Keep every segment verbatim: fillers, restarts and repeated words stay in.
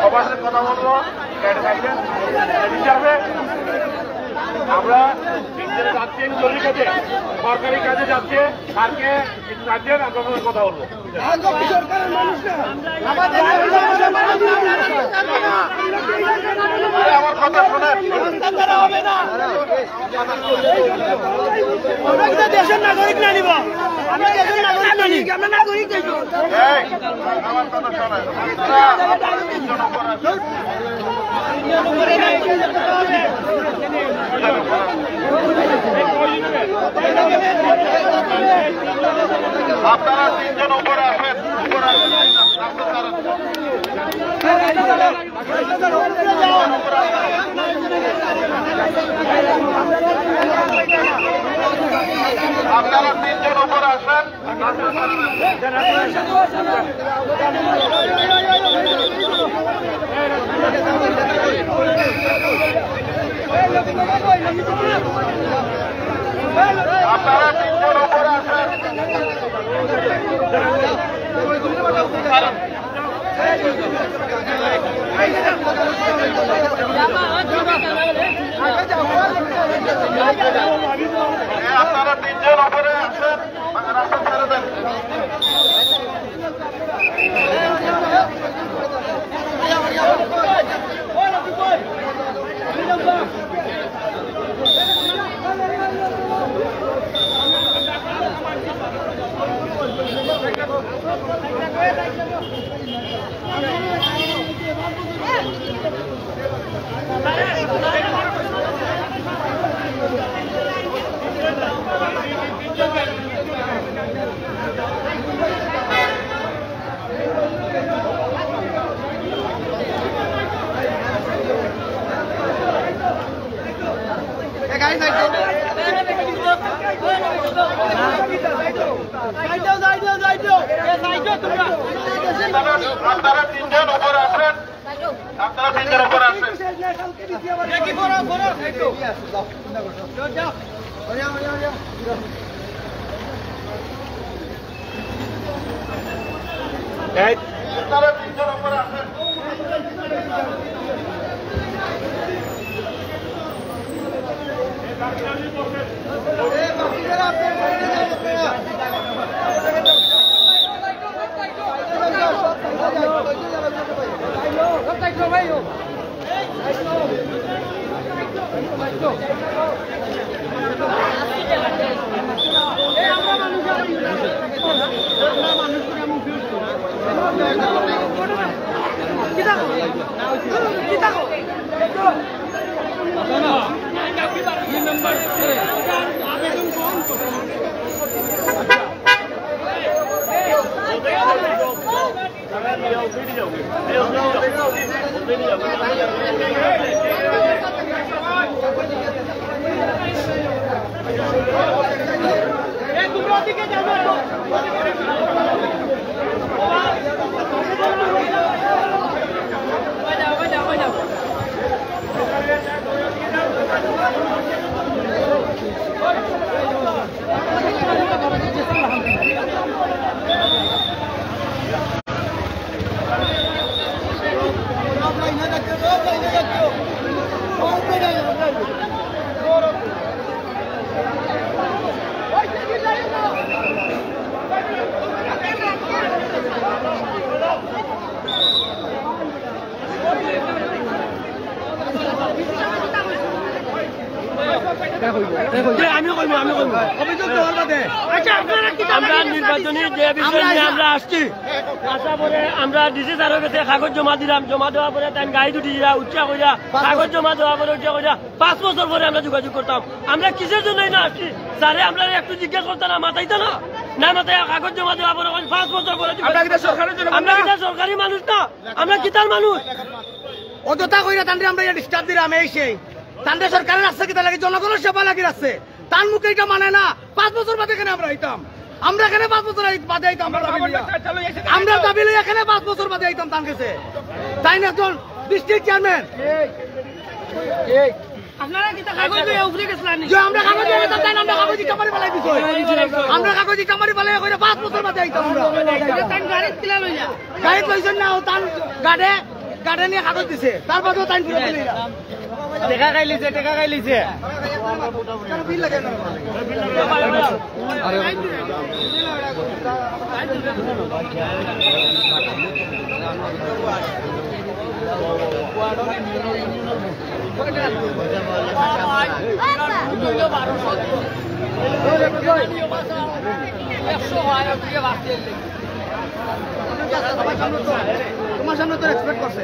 সবার সাথে কথা বলবো, হিসাবে আমরা যাচ্ছি, জরুরি কাজে, সরকারি কাজে যাচ্ছে, স্যারকে, স্যারদের আপনার সাথে কথা বলবো। আমার কথা শোনেন। আমরা কিন্তু দেশের নাগরিক না নিব, আমরা দেশের নাগরিক না নিব, আমরা নাগরিক দেশ। এই, আমার কথা শোনেন। আপনারা তিনজন উপরে আসেন, উপরে আসেন। আপনারা তিনজন উপরে আসেন। আপনারা তিনজন উপরে আসেন। আপনারা তিনজন উপরে আসেন, রাস্তা ছেড়ে দেন। আপনারা তিনজন উপরে আসেন। আপনারা তিনজন উপরে আসেন। এই, আপনারা তিনজন উপরে আসেন। যে আমি কইব, আমি কইব। অভিযোগ দেওয়ার বাদে। আচ্ছা, আপনারা কি আমরা নির্বাচনী যে বিষয় আমরা নিয়ে আইছি। আমরা আসছি, আসার পরে আমরা ডিসি স্যারের কাছে কাগজ জমা দিলাম। জমা দেওয়ার পরে তাই গাড়ি দুটি দিলা, উচ্চা কইরা, কাগজ জমা দেওয়ার পরে উচ্চা কইরা, পাঁচ বছর পরে আমরা যোগাযোগ করতাম। আমরা কিসের জন্য না আসছি? স্যারে আমরা একটু জিজ্ঞেস করতাম না, মাতাইতা না, না মাতাই কাগজ জমা দেওয়ার পরে কই পাঁচ বছর পরে যোগাযোগ আমরা কিতা করতাম? সরকারের জন্য আমরা না? কিতা সরকারি মানুষ না? আমরা কিতার মানুষ? অযথা কইরা তানরে আমরা ইয়া ডিস্টার্ব দিলাম, এই সেই। তানরে সরকারের রাস্তা কিতা লাগে? জনগণের সেবা লাগি রাখছে। তার মুখে এটা মানে না। পাঁচ বছর বাদে এখানে আমরা আইতাম। আমরা এখানে পাঁচ বছর আই-, বাদে আইতাম, আমরা দাবি লইয়া। আমরা দাবি লইয়া এখানে পাঁচ বছর বাদে আইতাম তার কাছে। তাই না একজন ডিস্ট্রিক্ট চেয়ারম্যান? আপনারা কিতা কাগজ লইয়া উপরে গেছিলেন নি? যে আমরা কাগজ লইয়া গেছিলাম, তাই না আমরা কাগজ ইটা মারি ফালাই দিছি। আমরা কাগজ ইটা মারি ফালাই কইরা পাঁচ বছর বাদে আইতাম আমরা। তাই গাড়ি কিলা লইয়া? গাড়ি লইছেন না, ও তান গাড়ে, গাড়ে নিয়ে কাগজ দিছে। তার বাদেও তাই ফিরে দিলে। টেকা খাইলিছে, টেকা খাইলিছে। তোমার সামনে তো এক্সপেক্ট করছে।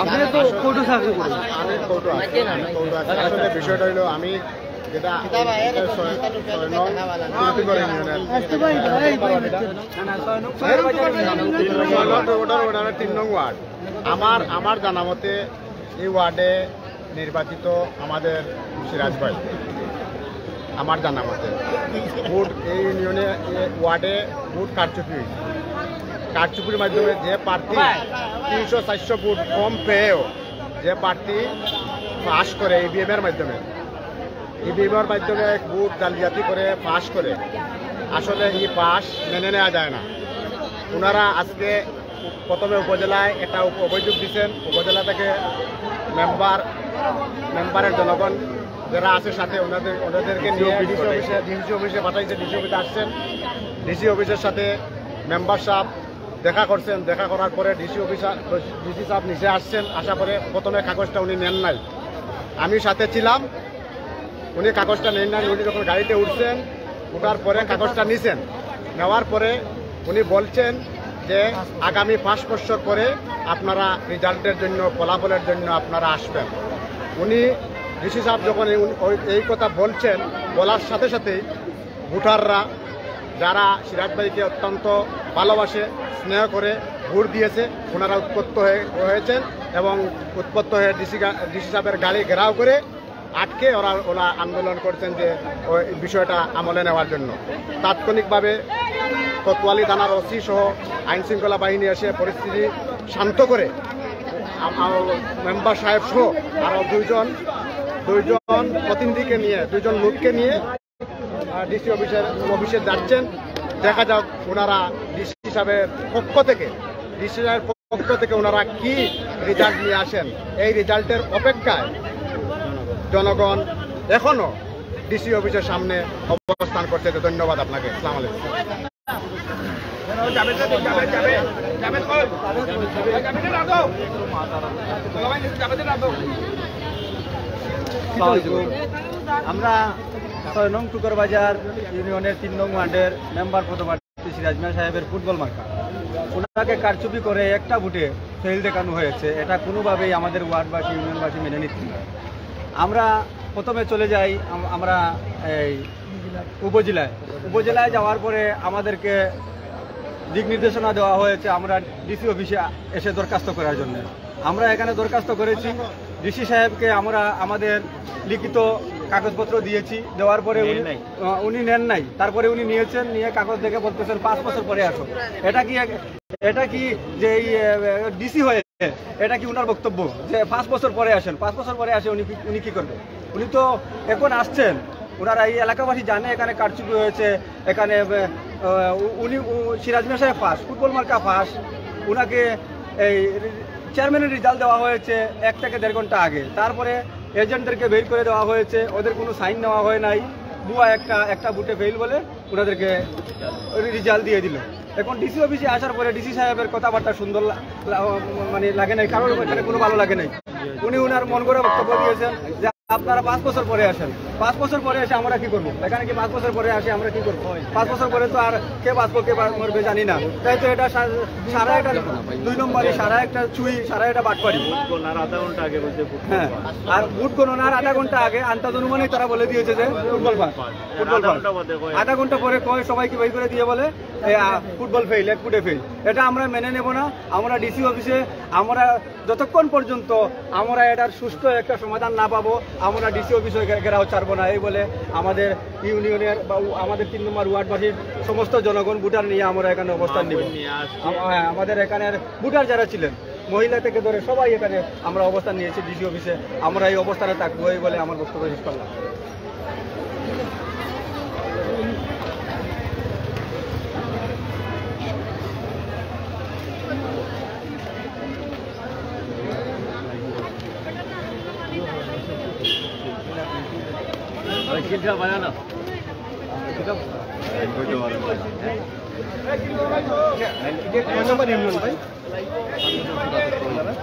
আপনি তো কোর্টে চাকরি করেন। আমি কোর্টে আছি, আমি কোর্টে আছি। আসলে বিষয়টা হইলো আমি যেটা ছয়, ছয় নং তুলসীগড় ইউনিয়নের তিন নং ওয়ার্ড, ওটার ওটা তিন নং ওয়ার্ড। আমার, আমার জানা মতে এই ওয়ার্ডে নির্বাচিত আমাদের সিরাজ ভাই, আমার জানা মতে ভোট এই ইউনিয়নে, এ ওয়ার্ডে ভোট কারচুপি হয়েছে। কারচুপির মাধ্যমে যে প্রার্থী তিনশো চারশো ভোট কম পেয়েও যে প্রার্থী পাস করে ইভিএম এর মাধ্যমে, ইভিএম এর মাধ্যমে ভোট জালিয়াতি করে পাস করে, আসলে এই পাস মেনে নেওয়া যায় না। ওনারা আজকে প্রথমে উপজেলায় একটা উপ-, অভিযোগ দিচ্ছেন, উপজেলা থেকে মেম্বার, মেম্বারের জনগণ যারা আছে সাথে ওনাদের, ওনাদেরকে নিয়ে ডিসি অফিসে, ডিসি অফিসে পাঠাইছে, ডিসি অফিসে আসছেন, ডিসি অফিসের সাথে মেম্বার সাহেব দেখা করছেন, দেখা করার পরে ডিসি অফিসার, ডিসি সাহেব নিজে আসছেন, আসা পরে প্রথমে কাগজটা উনি নেন নাই, আমি সাথে ছিলাম, উনি কাগজটা নেন নাই। উনি যখন গাড়িতে উঠছেন, উঠার পরে কাগজটা নিছেন, নেওয়ার পরে উনি বলছেন যে আগামী পাঁচ বছর পরে আপনারা রেজাল্টের জন্য, ফলাফলের জন্য আপনারা আসবেন। উনি, ডিসি সাহেব যখন এই, ওই, এই কথা বলছেন, বলার সাথে সাথেই ভোটাররা যারা সিরাজ ভাইকে অত্যন্ত ভালোবাসে, স্নেহ করে, ভোট দিয়েছে, ওনারা উত্তপ্ত হয়ে, হয়েছেন এবং উত্তপ্ত হয়ে ডিসি গা-, ডিসি সাহেবের গাড়ি ঘেরাও করে আটকে ওরা, ওরা আন্দোলন করছেন যে ওই বিষয়টা আমলে নেওয়ার জন্য। তাৎক্ষণিকভাবে কোতোয়ালি থানার ওসি সহ আইন শৃঙ্খলা বাহিনী এসে পরিস্থিতি শান্ত করে আ-, আ-, মেম্বার সাহেব সহ আরও দুইজন, দুইজন প্রতিনিধিকে নিয়ে, দুইজন লোককে নিয়ে ডিসি অফিসের, অফিসে যাচ্ছেন। দেখা যাক ওনারা ডিসি সাহেবের পক্ষ থেকে, ডিসি সাহেবের পক্ষ থেকে ওনারা কি রেজাল্ট নিয়ে আসেন। এই রেজাল্টের অপেক্ষায় জনগণ এখনো ডিসি অফিসের সামনে অবস্থান করছে। তো ধন্যবাদ আপনাকে। আসসালামু আলাইকুম। আমরা ছয় নং টুকর বাজার ইউনিয়নের তিন নং ওয়ার্ডের মেম্বার পদপ্রার্থী সিরাজ মিয়া সাহেবের ফুটবল মার্কা, ওনাকে কারচুপি করে একটা ভোটে ফেল দেখানো হয়েছে। এটা কোনোভাবেই আমাদের ওয়ার্ডবাসী, ইউনিয়নবাসী মেনে নিচ্ছি না। আমরা প্রথমে চলে যাই আম-, আমরা এই উপজেলায়। উপজেলায় যাওয়ার পরে আমাদেরকে দিক নির্দেশনা দেওয়া হয়েছে আমরা ডিসি অফিসে এসে দরখাস্ত করার জন্য। আমরা এখানে দরখাস্ত করেছি, ডিসি সাহেবকে আমরা আমাদের লিখিত কাগজপত্র দিয়েছি, দেওয়ার পরে উনি, নেন নাই। আহ, উনি নেন নাই। তারপরে উনি নিয়েছেন, নিয়ে কাগজ দেখে বলতেছেন পাঁচ বছর পরে আসো। এটা কি এক-, এটা কি যে এই, আহ, ডিসি হয়ে এটা কি উনার বক্তব্য যে পাঁচ বছর পরে আসেন? পাঁচ বছর পরে আসে উনি কি, উনি কি করবে? উনি তো এখন আসছেন, ওনারা এই এলাকাবাসী জানে এখানে কারচুপি হয়েছে, এখানে, আহ, উ-, উনি, উ-, সিরাজ মিয়া সাহেব ফাঁস, ফুটবল মার্কা ফাঁস, ওনাকে এই চেয়ারম্যানের রেজাল্ট দেওয়া হয়েছে এক থেকে দেড় ঘন্টা আগে, তারপরে এজেন্টদেরকে বের করে দেওয়া হয়েছে, ওদের কোনো সাইন নেওয়া হয় নাই, ভুয়া একটা, একটা ভোটে ফেল বলে ওনাদেরকে রেজাল্ট দিয়ে দিল। এখন ডিসি অফিসে আসার পরে ডিসি সাহেবের কথাবার্তা সুন্দর লা-, লা-, মানে লাগে নাই, কারোর এখানে কোনো ভালো লাগে নাই। উনি উনার মন গড়া বক্তব্য দিয়েছেন যে আপনারা পাঁচ বছর পরে আসেন। পাঁচ বছর পরে এসে আমরা কি করবো? এখানে কি পাঁচ বছর পরে আসে আমরা কি করবো? পাঁচ বছর পরে তো আর কে বাঁচবো কে বা-, মরবে জানি না। তাই তো এটা সা-, সারা একটা দুই নম্বরই, সারা একটা চুই, সারা একটা বাটপারি। ভোট গণনার আধা ঘন্টা আগে বলছে ভোট হ্যাঁ। আর ভোট গণনার আধা ঘন্টা আগে আন্তাজ অনুমানে তারা বলে দিয়েছে যে ফুটবল পাস, ফুটবল আধা পাস। ঘন্টা বাদে কয়। আধা ঘন্টা পরে কয় সবাইকে বের করে দিয়ে বলে, "এ, আ, ফুটবল ফেল, এক ফুটে ফেল।" এটা আমরা মেনে নেব না। আমরা ডিসি অফিসে আমরা যতক্ষণ পর্যন্ত আমরা এটার সুষ্ঠু একটা সমাধান না পাবো, আমরা ডিসি অফিসে ঘে-, ঘেরাও ছাড়বো না, এই বলে আমাদের ইউনিয়নের বা উ-, আমাদের তিন নম্বর ওয়ার্ডবাসীর সমস্ত জনগণ ভোটার নিয়ে আমরা এখানে অবস্থান নিব। নিয়ে আসছে। আম-, হ্যাঁ, আমাদের এখানের ভোটার যারা ছিলেন, মহিলা থেকে ধরে সবাই এখানে আমরা অবস্থান নিয়েছি ডিসি অফিসে। আমরা এই অবস্থানে থাকবো, এই বলে আমার বক্তব্য শেষ করলাম।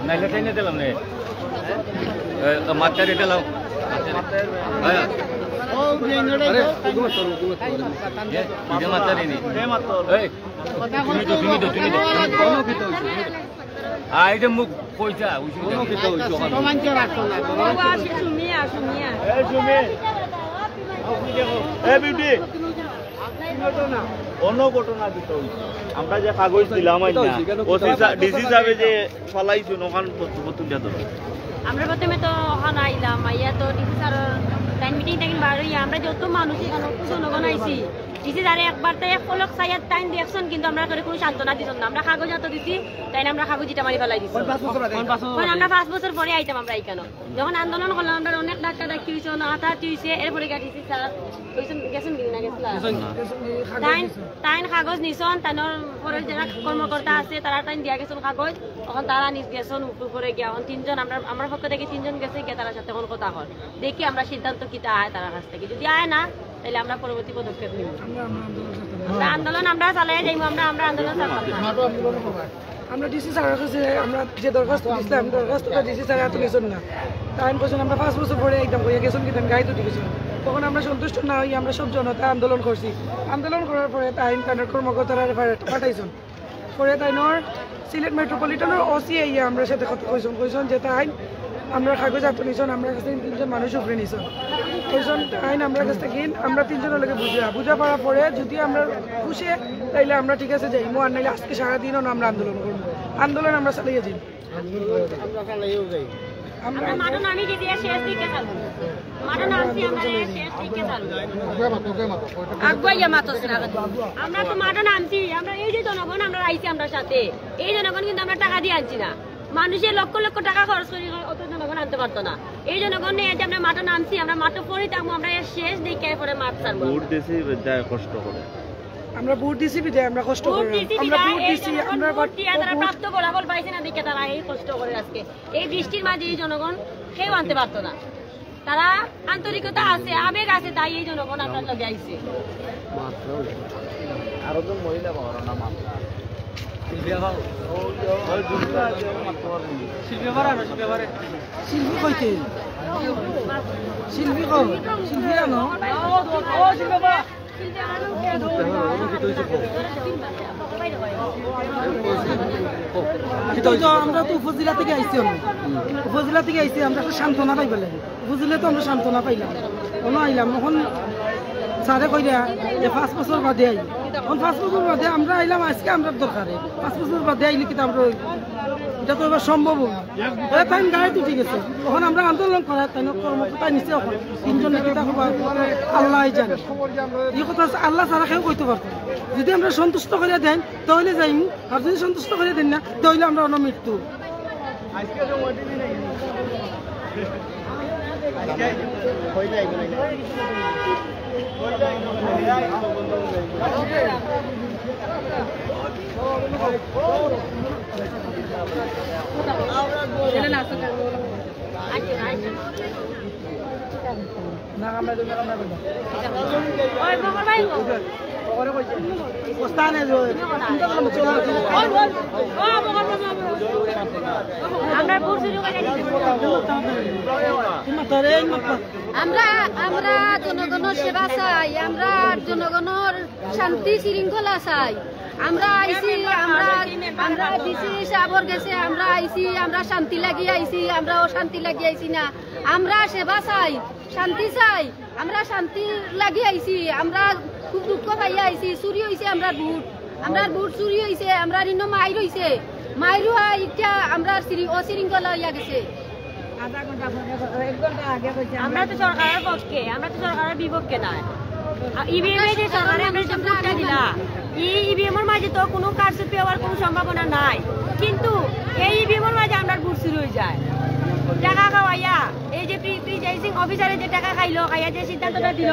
নাইলে ট্রেনে দিলাম নে। এ, তো মাত্রা রেটে লাও। হ্যাঁ। আরে, এ, ইটা মাত্রা নেই নি। এই, তুমি তো, তুমি তো, তুমি তো। আ, ইটা মুখ কইতা, ওই সময়। বাবা, আসো, সুমি, আসো, মিয়া। এ, সুমি। এ, বিউটি। অন্য ঘটনা কিতা অইছে? আমরা যে কাগজ দিলাম, আইনা, কিতা অইছে? কেন ওসি কিতা সা-, অইছে? ডিসি সাবে যে ফালাইছইন, ওখান পত্র, পত্র তুলিয়া ধরো। আমরা প্রথমে তো ওখান আইলাম, আইয়া তো ডিসি স্যার তাইন মিটিং থাকি বার অইয়া, আমরা যত মানুষ এখানে অত জনগণ আইছি, ডিসি স্যারে একবার তাই এক পলক চাইয়া তাইন দেখছইন, কিন্তু আমরারে কোনো সান্ত্বনা দিছইন না। আমরা কাগজ আতো দিছি, তাইন আমরার কাগজ ইটা মারি ফালাই দিছইন। কোন পাঁচ বছর আগে? কোন পাঁচ বছর কারণ আগে? আমরা পাঁচ বছর পরে আইতাম আমরা এখানে। যখন আন্দোলন করলাম, আমরা অনেক ধাক্কা ধাক্কি অইছে, অনেক হাতাহাতি অইছে, এরপরে গিয়া ডিসি স্যার কইছইন, গেছইন কি না গেছলা? গেছইন। তাইন, তাইন কাগজ নিছইন, তানর পরে যারা কর্মকর্তা আছে, তারা তাইন দিয়া গেছইন কাগজ, অখন তারা নিজ গেছইন উপরে গিয়া, অখন তিনজন, আমরা, আমরার পক্ষ থাকি তিনজন গেছে গিয়া, তারার সাথে অখন কথা কর। দেখি আমরা সিদ্ধান্ত কিতা আয় তারার কাছ থাকি। যদি আয় না, তাইলে আমরা পরবর্তী পদক্ষেপ নিব। আমরা, আমরা আন্দোলন করতাম। আমরা আন্দোলন আমরা চালাই যাইমু, আমরা, আমরা আন্দোলন চালাইতাম। আমরা ডিসি স্যারের কাছে আমরা যে দরখাস্ত দিছিলাম, দরখাস্তটা ডিসি স্যারে আতো নিছইন না। তাইন কইছইন, "আমরা পাঁচ বছর পরে আইতাম" কইয়া গেছইন, কিন্তু গাড়িত উঠি গেছইন। তখন আমরা সন্তুষ্ট না অইয়া আমরা সব জনতা আন্দোলন করছি। আন্দোলন করার পরে তাইন তানর কর্মকর্তারা রেফারেন্ট পাঠাইছইন। পরে তাইনর সিলেট মেট্রোপলিটনর ওসি আইয়া আমরার সাথে কথা কইছইন, কইছইন যে তাইন আমরার কাগজ আতো নিছইন, আমরার কাছ থাকি তিনজন মানুষ উপরে নিছইন। কইছইন তাইন আমরার কাছ থাকি, আমরা তিনজনর লগে বুঝা, বুঝা পারার পরে যদি আমরা খুশি, তাইলে আমরা ঠিক আছে যাইমু, আর নাইলে আজকে সারাদিন অনো আমরা আন্দোলন করমু। আন্দোলন আমরা চালাইয়া যাইমু। আমরা চালাইয়াও যাই। আমরা আমরা মাঠো নামি গেছি, শেষ দিকে চালু। মাঠো নামছি, আমরা শেষ দিকে চালু। আগুয়াইয়া মাতস না। আমরা তো মাঠো নামছি, আমরা এই যে জনগণ, আমরা আইছি আমরার সাথে। এই জনগণ কিন্তু আমরা টাকা দিয়া আনছি না। মানুষে লক্ষ লক্ষ টাকা খরচ করি অত জনগণ আনতে পারতো না। এই জনগণ নিয়া যে আমরা মাঠো নামছি, আমরা মাঠো পড়ি থাকমু, আমরা এর শেষ দিকে পরে মাঠ ছাড়মু। ভোট দিছি বিধায় কষ্ট করে। আমরা ভোট দিছি বিধায় আমরা কষ্ট ভোট করি। দিছি আমরা বিধায় ভোট এই দিছি, জনগণ আমরা ভোট দিয়া তারা ভোট প্রাপ্ত ফলাফল পাইছে না দেখে তারা এই কষ্ট করে আজকে। এই বৃষ্টির মাঝে এই জনগণ কেউ আনতে পারতো না। তারা আন্তরিকতা আছে, আবেগ আছে, তাই এই জনগণ আমরার লগে আইছে। আরো তো মহিলা বাবার না মাত্রা। শিল্পী বাবা। শিল্পী বাবা আনো, শিল্পী বাবা রে। শিল্পী কইতে? শিল্পী কই? শিল্পী আনো। ও, শিল্পী বাবা। কিন্তু তো আমরা তো উপজেলা থাকি আইছি, আমরা উপজেলা থাকি আইছি, আমরা একটা সান্ত্বনা পাইবার লাগি। উপজেলা তো আমরা সান্ত্বনা পাইলাম, অনো আইলাম, অখন স্যারে কইরা যে পাঁচ বছর বাদে আই, অখন পাঁচ বছর বাদে আমরা আইলাম আজকে আমরার দরকারে, পাঁচ বছর বাদে আইলে কিতা আমরা, ইটা তো এবার সম্ভব অয়। এ, তাইন গাড়িত উঠি গেছে। অখন আমরা আন্দোলন করার, তাইন কর্মকর্তা নিছে অখন। তিনজন নেতা হবা, আল্লাহ জানে। এই কথা আছে, আল্লাহ ছাড়া কেউ কইতে পারতো না। যদি আমরা সন্তুষ্ট করিয়া দেন, তাহলে যাইমু। আর যদি সন্তুষ্ট করিয়া দেন না, তাহলে আমরা অনমৃত্যু। আমরা ভুল শুরু করে দিছি। আমরা আমরা জনগণর সেবা চাই, আমরা জনগণর শান্তি শৃঙ্খলা চাই। আমরা আইছি, আমরা আমরা ডিসি সাহেবর গেছে আমরা আইছি, আমরা শান্তি লাগি আইছি, আমরা অশান্তি লাগি আইছি না। আমরা সেবা চাই, শান্তি চাই, আমরা শান্তি লাগি আইছি। আমরা খুব দুঃখ পাইয়া আইছি, চুরি হইছে আমরার ভোট, আমরার ভোট চুরি হইছে, আমরার ইনো মাইর হইছে, মাইর হওয়া ইটা আমরার শৃং- অশৃঙ্খলা হইয়া গেছে। আধা ঘন্টা পরে, এক ঘন্টা আগে কইছে আমরা তো সরকারের পক্ষে, আমরা তো সরকারের বিপক্ষে নায়। ইভিএম এ যে সরকারে আমরা যে ভোটটা দিলা, এই ইভিএম এর মাঝে তো কোনো কারচুপি হওয়ার কোনো সম্ভাবনা নাই, কিন্তু এই ইভিএম এর মাঝে আমরার ভোট চুরি হয়ে যায়। টাকা খাওয়াইয়া, এই যে প্রি- প্রিজাইডিং অফিসারে যে টাকা খাইলো, খাইয়া যে সিদ্ধান্তটা দিল,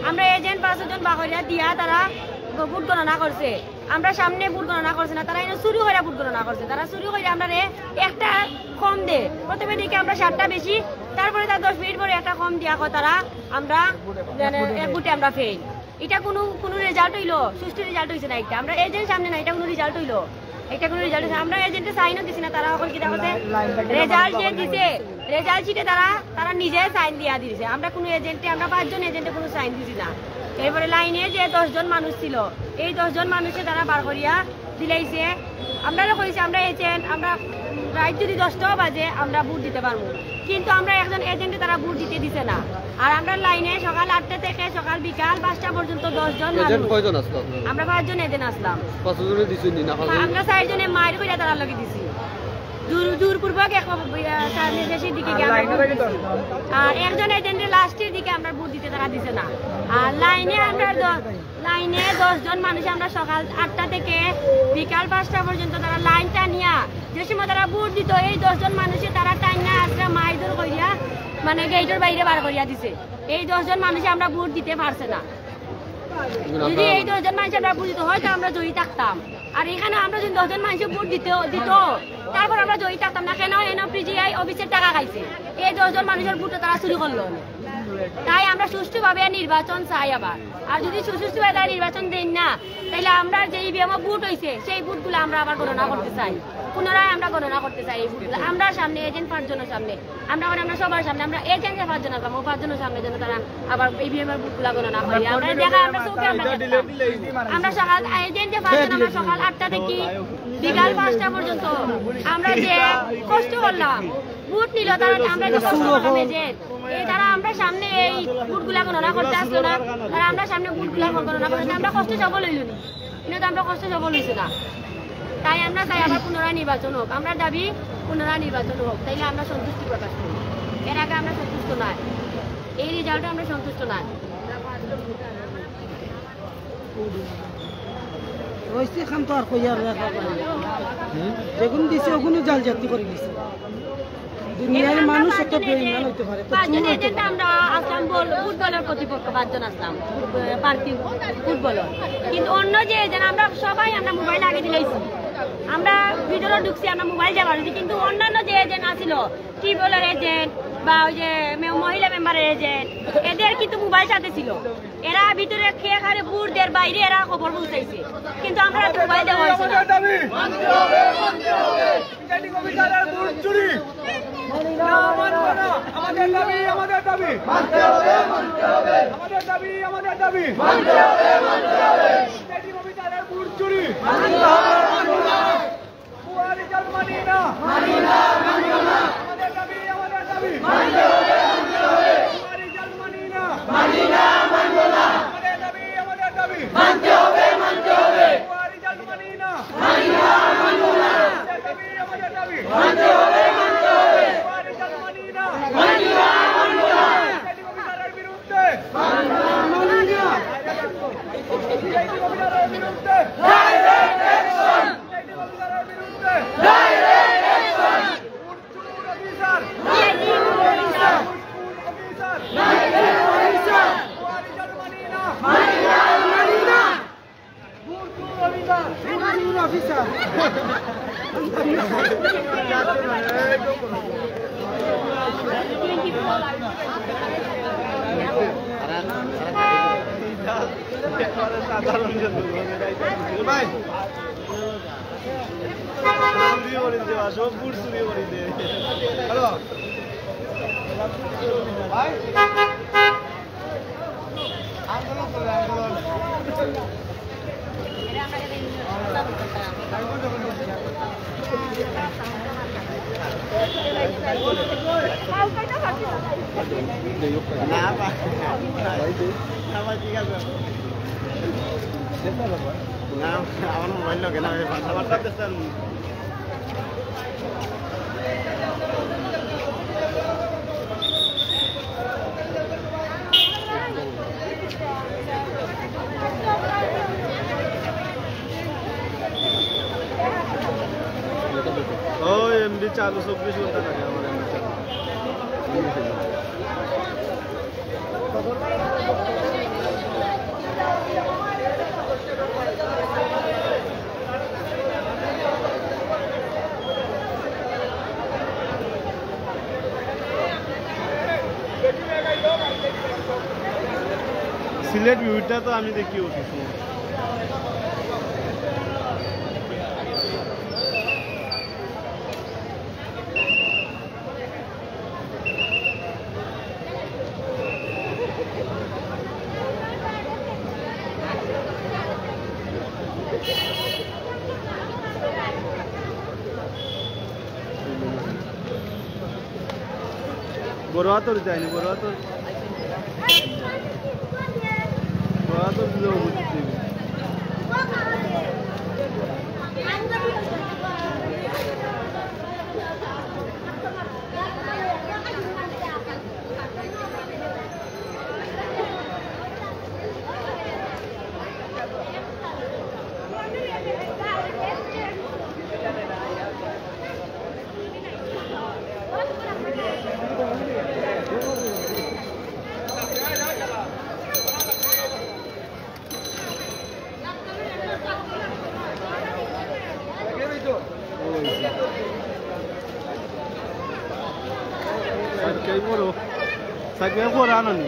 আমরা এজেন্ট পাঁচজন বাহরিয়া দিয়া তারা ভোট গণনা করছে। আমরা সামনে ভোট গণনা করছে না, তারা এনে চুরি করে ভোট গণনা করছে। তারা চুরি করে আমরারে একটা কম দে, প্রথমে দেখি আমরা সাতটা বেশি, তারপরে তার দশ মিনিট পরে একটা কম দিয়া কয় তারা আমরা মানে এক ভোটে আমরা ফেল। এটা কোনো কোনো রেজাল্ট হইলো? সুষ্ঠু রেজাল্ট হইছে না। একটা আমরা এজেন্ট সামনে না, এটা কোনো রেজাল্ট হইলো? এটা কোনো রেজাল্ট হইছে না। আমরা এজেন্টে সাইনও দিছি না, তারা এখন কিতা করছে? রেজাল্ট যে দিছে, রেজাল্ট শিটে তারা তারা নিজে সাইন দিয়া দিছে। আমরা কোনো এজেন্টে, আমরা পাঁচজন এজেন্টে কোনো সাইন দিছি না। এরপরে লাইনে যে দশজন মানুষ ছিল, এই দশজন মানুষে তারা বার করিয়া দিলাইছে। আমরা কইছি আমরা এজেন্ট, আমরা রাত যদি দশটাও বাজে আমরা ভোট দিতে পারবো, কিন্তু আমরা একজন এজেন্টে তারা ভোট দিতে দিছে না। আর আমরা লাইনে সকাল আটটা থেকে সকাল বিকাল পাঁচটা পর্যন্ত দশজন মানুষ। এজেন্ট কয়জন আসলো আপনারা? আমরা পাঁচজন এজেন্ট আসলাম। পাঁচজনে দিছেন নি না? পাঁচজন? আমরা চারজনে মাইর কইরা তারা লগে দিছি। জোর জোরপূর্বক এক, আহ, তার শেষের দিকে গিয়ে আমরা ভোট দিছি। আর একজন এজেন্টে লাস্টের দিকে আমরা ভোট দিতে তারা দিছে না। আর লাইনে আমরা দ- লাইনে দশজন মানুষ আমরা সকাল আটটা থেকে বিকাল পাঁচটা পর্যন্ত তারা লাইন টানিয়া যে সময় তারা ভোট দিত, এই দশজন মানুষে তারা টাইনা আসরা মাইদুর করিয়া মানে গেটের বাইরে বার করিয়া দিছে। এই দশজন মানুষে আমরা ভোট দিতে পারছে না। যদি এই দশজন মানুষ আমরা ভোট দিত, হয়তো আমরা জয়ী থাকতাম। আর এখানে আমরা যদি দশজন মানুষে ভোট দিতে দিত, তারপর আমরা জয়ী থাকতাম না। কেন? এন পিজিআই অফিসের টাকা খাইছে, এই দশজন মানুষের ভোটও তারা চুরি করলো। তাই আমরা সুষ্ঠুভাবে নির্বাচন চাই আবার। আর যদি সুষ্ঠুভাবে তারা নির্বাচন দেন না, তাহলে আমরা যে ইভিএম ভোট হইছে, সেই ভোটগুলো আমরা আবার গণনা করতে চাই, পুনরায় আমরা গণনা করতে চাই এই ভোটগুলো। আমরা সামনে, এজেন্ট পাঁচজনের সামনে, আমরা মানে আমরা সবার সামনে, আমরা এজেন্টে পাঁচজন আসলাম, ও পাঁচজনের সামনে যেন তারা আবার ইভিএম এর ভোটগুলা গণনা হয়। আমরা দেখা, আমরা চোখে আমরা দেখলাম। আমরা সকাল, এজেন্টে পাঁচজন, আমরা সকাল আটটা থেকে বিকাল পাঁচটা পর্যন্ত আমরা যে কষ্ট করলাম, ভোট নিল তারা, আমরা যে কষ্ট করলাম, এজেন্ট, এই তারা আমরা সামনে এই ভোটগুলা গণনা করতে আসলো না, তারা আমরা সামনে ভোটগুলা গণনা করতে, আমরা কষ্ট সফল হইল না। কিন্তু আমরা কষ্ট সফল হইছে না। তাই আমরা চাই আবার পুনরায় নির্বাচন হোক। আমরা দাবি পুনরায় নির্বাচন হোক, তাইলে আমরা সন্তুষ্টি প্রকাশ করি। এর আগে আমরা সন্তুষ্ট নয়, এই রেজাল্টে আমরা সন্তুষ্ট নয়। ওইসে খান তো আর কইয়ার ব্যাপার নাই। যেগুন দিছে ওগুনও জাল জাতি করে দিছে। দুনিয়ার মানুষ একটা বেইমান হইতে পারে, তো পাঁচজন চুর হইতে এজেন্ট পারে। আমরা আসলাম বল, ফুটবলের প্রতিপক্ষ পাঁচজন আসলাম, ফুটবল, প্রার্থী ফুটবলার। কিন্তু অন্য যে এজেন্ট, আমরা সবাই আমরা মোবাইল আগে দিলাইছি, আমরা ভিতরে ঢুকছি, আমরা মোবাইল যাবার হয়েছি, কিন্তু অন্যান্য যে এজেন্ট আসিল, টিউবওয়েলের এজেন্ট বা ওই যে মে-, মহিলা মেম্বারের এজেন্ট, এদের কিন্তু মোবাইল সাথে ছিল। এরা ভিতরে কে কারে ভোট দের বাইরে এরা খবর পৌঁছাইছে, কিন্তু আমরা তো মোবাইল দেওয়া হয়েছে না। প্রিজাইডিং অফিসারের ভোট চুরি। না, মানব না। আমাদের দাবি, আমাদের দাবি। মানতে হবে, মানতে হবে। আমাদের দাবি, আমাদের দাবি। মানতে হবে, মানতে হবে। প্রিজাইডিং অফিসারের ভোট চুরি। মানতে হবে, মানতে হবে। ভুয়া রেজাল্ট মানি না। মানি না, মানি না। আমাদের দাবি, আমাদের দাবি। মানতে হবে, মানতে হবে। ভুয়া রেজাল্ট মানি না। মানি না, মানব না। আমাদের দাবি, আমাদের দাবি। মানতে হবে, মানতে হবে। ভুয়া রেজাল্ট মানি না। মানি না, মানব না। আমাদের দাবি, আমাদের দাবি। মানতে হবে, মানতে হবে। ভুয়া রেজাল্ট মানি না। মানি না, মানব না। প্রিজাইডিং অফিসারের বিরুদ্ধে। মানি না, মানি না। প্রিজাইডিং অফিসারের বিরুদ্ধে। Direct action! প্রিজাইডিং অফিসারের বিরুদ্ধে। Direct action! চুর অফিসার। একেবারে সাধারণ জনগণ, ভাই। চুরি করে দেওয়া, সব ভোট চুরি করে দেয়। হ্যালো। ভাই। আন্দোলন চলে, আন্দোলন। না, না, না, ঠিক আছে। না, আমার মোবাইল লগে না, আমি বার্তা বার্তা দিচ্ছেন। ও, এমবি চালু, চব্বিশ ঘন্টা থাকে আমার এমবি চালু। সিলেট ভিউটা তো আমি দেখি উঠেছি। বড় হাতর যায়নি, বড় হাতর। বড় হাতর দিলে ও বুঝতে দিবে। সাইকেল বড়, সাইকেল বড় আনো নি।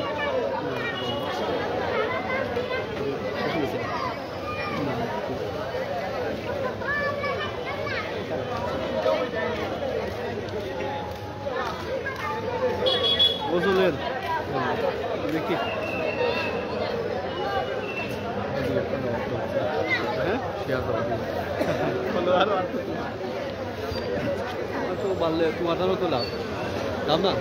গোসলের। দেখি। হ্যাঁ? তো বাড়লে তোমার তো লাভ। লাভ না?